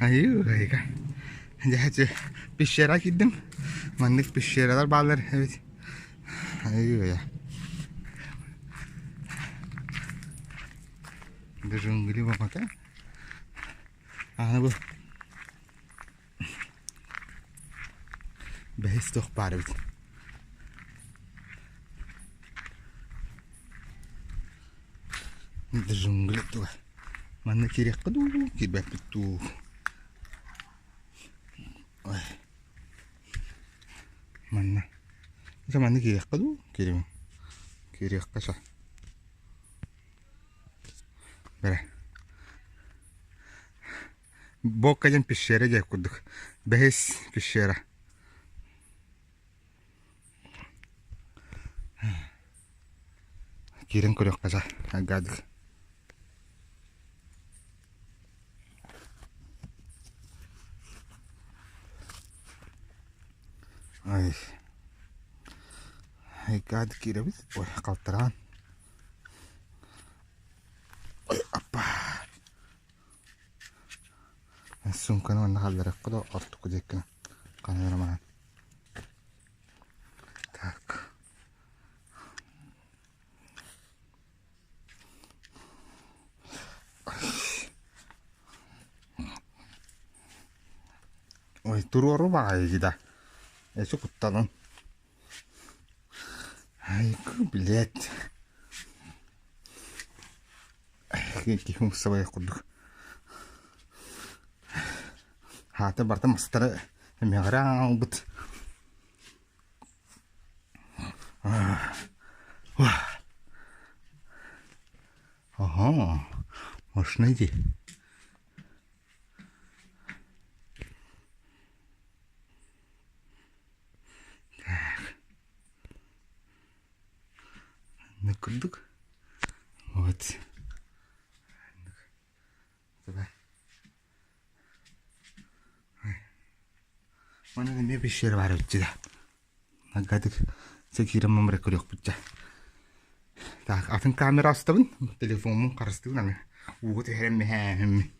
Айыы-айга. Дьэ, пещера киирдим. Маннык пещералар бааллар эбит. Айыы-айа. Джунгли баҕата. Аны бу бэһис туох баар эбит. Джунгли туга. Манна киириэххэ дуу, киирбэппит дуу. Ой. Манна. Дьэ манна киириэххэ дуу, кииримин. Киириэххэ сөп. Бэрэ. Бокка диэн пещера диэх курдук. Бэһис пещера. Киирэн көрүөххэ саа, гадик. Ай. Гадик киирэбит. Ой, халтараан. Ой, аппа. Суумканы манна хаалларыахха да ортоку диэккин ханна маһан. Так. Ой, туруору баҕайы да. Эчи куттанан. Айку, блядь. Киһи умсабай курдук. Хаата барыта мастары эмэҕирэ аалбыт. Ага, можно иди. Так. Курдук. Вот. Давай. Манна эмиэ пещера баар эбит да. Агатык киирэн мамыра көрүөхпүт дьэ. Так, атын камера астабын, телефоммун харыстыыбын аны. Ууга түһэрэн мэһээһиммин.